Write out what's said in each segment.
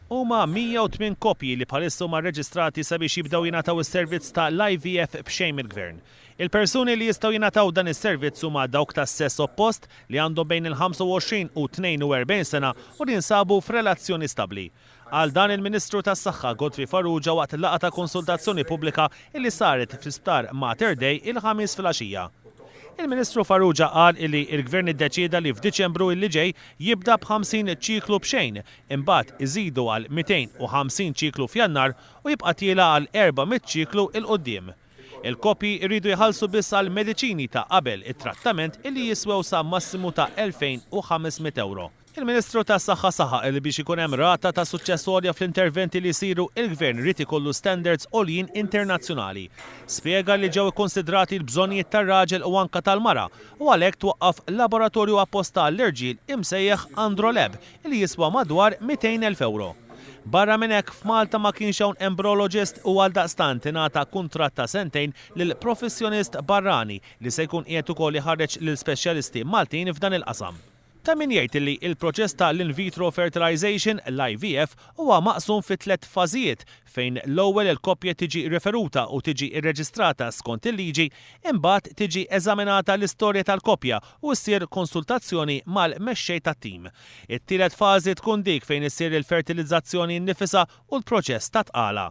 Huma 108 koppji li bħalissa huma rreġistrati sabiex jibdew jingħataw is-servizz ta' l-IVF b'xejn mill-Gvern. Il-persuni li jistgħu jingħataw dan is-servizz huma dawk tas-sess oppost li għandhom bejn il-25 u 42 sena u li jinsabu f'relazzjoni stabbli. Qal dan il-Ministru tas-Saħħa Godfrey Farrugia waqt laqgħa ta' konsultazzjoni pubblika illi saret fl-Isptar Mater Dei il-Ħamis filgħaxija. Il-Ministru Farrugia qal illi l-Gvern iddeċieda li f'Diċembru illi ġej jibda b'50 ċiklu b'xejn, imbagħad iżidu għal 250 ċiklu f'Jannar u jibqa' tiela' għal 400 ċiklu 'l quddiem. Il-koppji jridu jħallsu biss għall-mediċini ta' qabel it-trattament illi jiswew sa massimu ta' 2,500 ewro. Il-Ministru tas-Saħħa saħaq li biex ikun hemm rata ta' suċċess għolja fl-interventi li jsiru, il-Gvern ried ikollu standards għoljin internazzjonali. Spjega li ġew ikkunsidrati l-bżonnijiet tar-raġel u anka tal-mara u għalhekk twaqqaf laboratorju apposta għall-irġiel imsejjaħ Androlab li jiswa madwar 200,000 ewro. Barra minn hekk, f'Malta ma kienx hawn embrologist u għaldaqstant ingħata kuntratt ta' sentejn lil professjonist barrani li se jkun qiegħed ukoll iħarreġ lil speċjalisti Maltin f'dan il-qasam. Ta' min jgħid li l-proċess ta' l-in vitro fertilization, l-IVF, huwa maqsum fi tlett fażijiet fejn l-ewwel il-koppja tiġi referuta u tiġi rreġistrata skont il-liġi, imbagħad tiġi eżaminata l-istorja tal-koppja u ssir konsultazzjoni mal-mexxej tat-tim. It-tielet fażi tkun dik fejn issir il-fertilizzazzjoni nnifisha u l-proċess ta' tqala.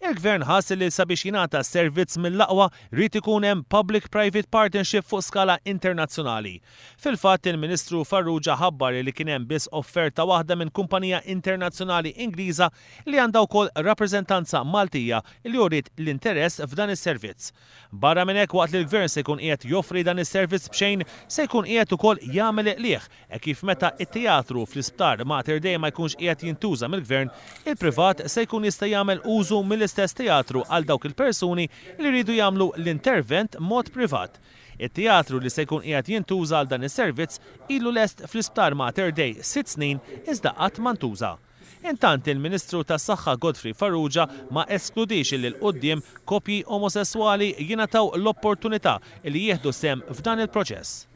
Il-Gvern ħass li sabiex jingħata servizz mill-aqwa ried ikun hemm public private partnership fuq skala internazzjonali. Fil-fatt il-Ministru Farrugia ħabbar li kien hemm biss offerta waħda minn kumpanija internazzjonali Ingliża li għandha wkoll rappreżentanza Maltija li uriet l-interess f'dan is-servizz. Barra minn hekk waqt li l-Gvern se jkun qiegħed joffri dan is-servizz b'xejn se jkun qiegħed ukoll jagħmel qligħ Hekk kif meta t-teatru fl-Isptar Mater Dei ma jkunx qiegħed jintuża mill-Gvern, il-privat se jkun jista' jagħmel użu mill-istess teatru għal dawk il-persuni li jridu jagħmlu l-intervent mod privat. It-teatru li se jkun qiegħed jintuża għal dan is-servizz ilu lest fl-Isptar Mater Dei sitt snin iżda qatt ma ntuża. Intant, il-Ministru tas-Saħħa Godfrey Farrugia ma eskludiex illi 'l quddiem koppji omosesswali jingħataw l-opportunità li jieħdu sehem f'dan il-proċess.